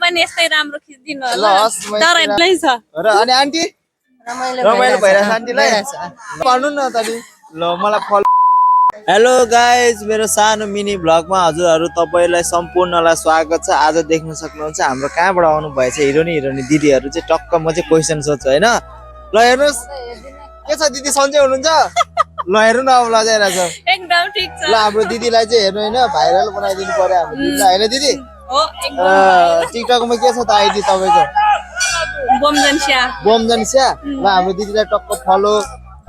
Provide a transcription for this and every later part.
पनि यस्तै राम्रो खिच्दिनु ल होला हस् डराइलै छ र अनि आन्टी रमाइलो भइरहेछ आन्टीलाई भन्नु न त नि ल मलाई फलो हेलो गाइज मेरो सानो मिनी भ्लगमा हजुरहरू तपाईलाई सम्पूर्णलाई स्वागत छ। आज देख्न सक्नुहुन्छ हाम्रो कहाँबाट आउनु भएछ हिरोनी दिदीहरू चाहिँ टक्क म चाहिँ क्वेसन सोध्छु हैन। ल हेर्नुस् के छ दिदी सन्चै हुनुहुन्छ? ल हेर्नु न अब लजाइरहेछ एकदम ठीक छ। ल हाम्रो दिदीलाई चाहिँ हेर्नु हैन भाइरल बनाइदिनु पर्यो हाम्रो दिदीलाई हैन दिदी। हो एकदम टिकटकमा के छ त आइडी तपाईको? बोमजन स्या। बोमजन स्या। ल हाम्रो दिदीलाई टक्क फलो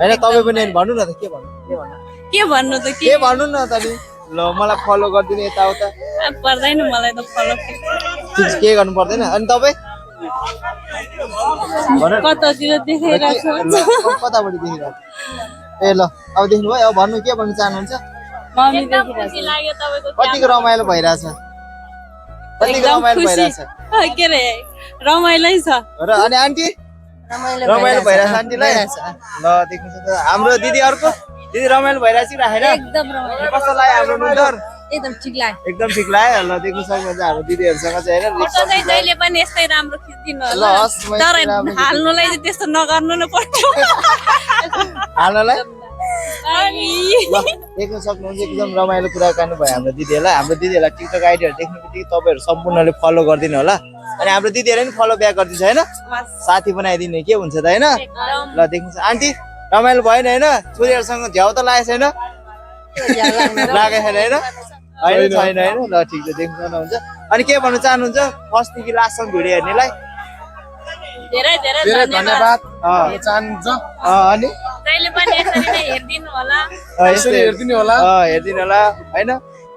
हैन तपाई पनि भन्नु न त के भन्नु के भन्नु त के भन्नु न त नि ल मलाई फलो गर्दिनु यता उता पर्दैन मलाई त फलो के गर्नु पर्दैन। अनि तपाई कतातिर देखाइरहेछ कताबाट देखिरहेछ? ए ल अब देख्नु भयो अब भन्नु के भन्नु चाहनुहुन्छ? मम्मी देखिरहेछ लाग्यो तपाईको कतिको रमाइलो भइरहेछ कतिको रमाइलो भइरहेछ के रे रमाइलै छ र अनि आन्टी रमाइलो भइरहेछ आन्टीलाई ल देख्नु छ त हाम्रो दिदीहरुको दिदी रमाइलो भइरहेछ कि राखेर एकदम रमाइलो कस्तो लाग्यो हाम्रो नुन्दर एकदम ठीक लाग्यो एकदम ठीक लाग्यो। ल देख्नु सक्नुहुन्छ हाम्रो दिदीहरुसँग चाहिँ हैन फोटो चाहिँ जहिले पनि यस्तै राम्रो खिच्दिनु ल होला हस् तर हाल्नुलाई चाहिँ त्यस्तो नगर्नु न पर्छ हाल्नलाई अनि ल देख्न सक्नुहुन्छ एकदम रमाइलो कुराकानी भयो हाम्रो दिदीहरुलाई। हाम्रो दिदीहरुलाई टिकटक आइडीहरु देख्नु बित्तिकै तपाईहरु सम्पूर्णले फलो गर्दिनु होला अनि हाम्रो दिदीहरुले पनि फलो ब्याक गर्दिन्छ हैन साथी बनाइदिनु के हुन्छ त हैन। ल देख्नु आन्टी रमाइलो भएन हैन छोरीहरुसँग झ्याउ त लागेको छैन लागेको छैन हैन हैन छैन हैन ल ठीक छ देख्नु सक्नुहुन्छ। अनि के भन्न चाहनुहुन्छ फर्स्ट देखि लास्टसम्म भिडियो हेर्नेलाई धेरै धेरै धन्यवाद चाहनुहुन्छ। अनि जहिले पनि यसरी नै हेर्दिनु होला यसरी हेर्दिनु होला हैन।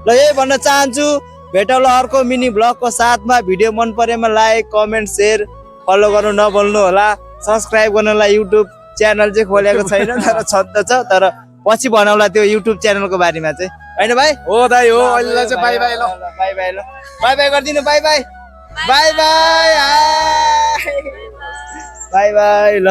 ल यही भन्न चाहन्छु भेटौँला अर्को मिनी भ्लगको साथमा। भिडियो मन परेमा लाइक कमेन्ट शेयर फलो गर्नु नभुल्नु होला। सब्स्क्राइब गर्नलाई युट्युब च्यानल चाहिँ खोलेको छैन तर छँदै छ तर पछि भनौला त्यो युट्युब च्यानलको बारेमा चाहिँ हैन भाइ। हो दाइ हो अहिले चाहिँ बाइ बाइ ल बाइ बाइ ल बाइ बाइ गर्दिनु bye bye bye bye bye bye ल